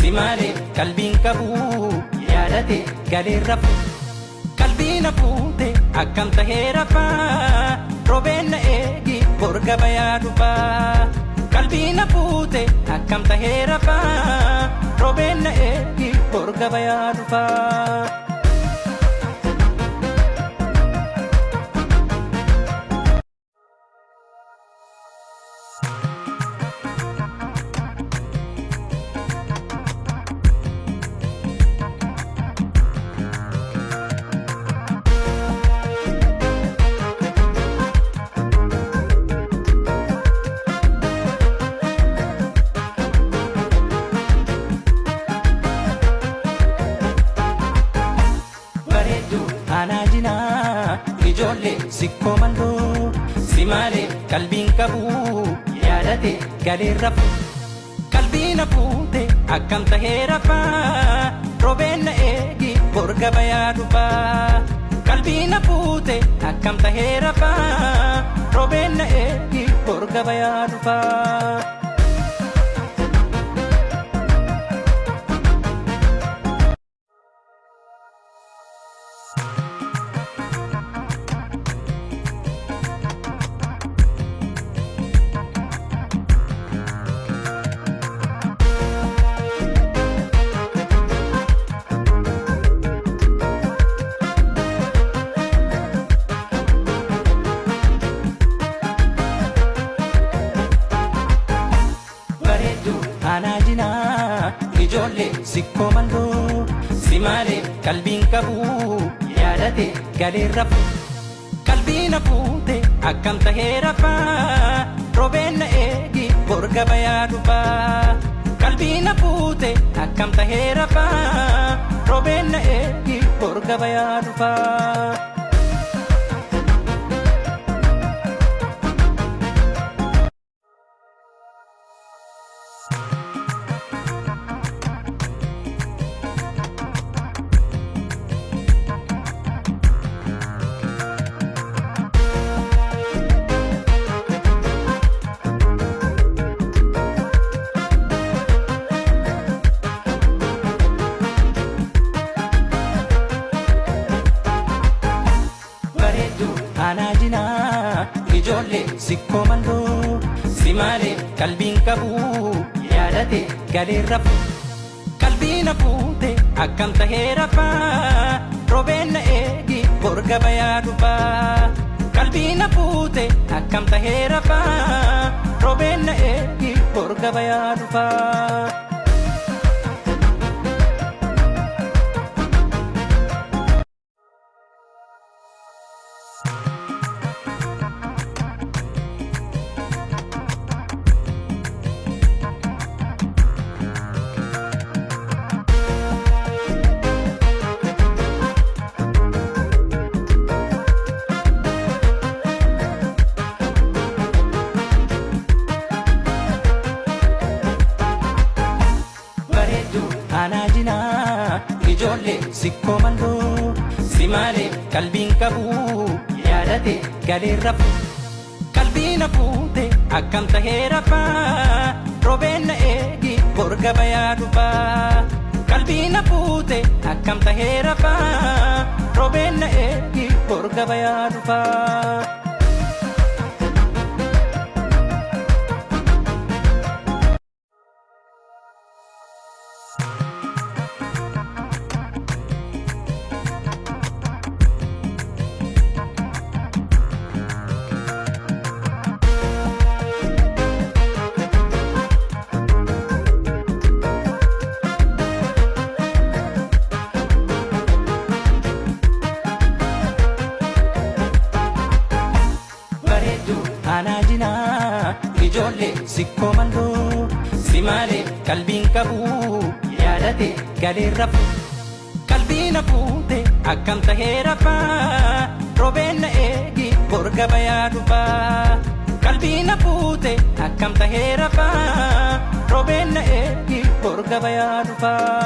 Si malee qalbiin qabu yaadate galee rafu. Qalbii na fuute akkam tahee rafaa roobeen na eegi borga bayaa dhufaa. Qalbii na fuute akkam tahee rafaa roobeen na eegi borga bayaa dhufaa. Bareedduu aanaa jinaa ijoollee sikkoo mandoo si malee qalbiin qabu yaadate galee rafu. Qalbii na fuute akkam tahee rafaa roobeen na eegi borga bayaa dhufaa. Qalbii na fuute akkam tahee rafaa roobeen na eegi borga bayaa dhufaa. Bareedduu aanaa jinaa ijoollee sikkoo mandoo si malee qalbiin qabu yaadate galee rafu. Qalbii na fuute akkam tahee rafaa roobeen na eegi borga bayaa dhufaa. Qalbii na fuute akkam tahee rafaa roobeen na eegi borga bayaa dhufaa. Bareedduu aanaa jinaa ijoollee sikkoo mandoo si malee qalbiin qabu yaadate galee rafu. Qalbii na fuute akkam tahee rafaa roobeen na eegi borga bayaa dhufaa. Qalbii na fuute akkam tahee rafaa roobeen na eegi borga bayaa dhufaa. Bareedduu aanaa jinaa ijoollee sikkoo mandoo si malee qalbiin qabu yaadate galee rafu. Qalbii na fuute akkam tahee rafaa roobeen na eegi borga bayaa dhufaa. Qalbii na fuute akkam tahee rafaa roobeen na eegi borga bayaa dhufaa. Bareedduu aanaa jinaa ijoollee sikkoo mandoo si malee qalbiin qabu yaadate galee rafu. Qalbii na fuute akkam tahee rafaa roobeen na eegi borga bayaa dhufaa. Qalbii na fuute akkam tahee rafaa roobeen na eegi borga bayaa dhufaa.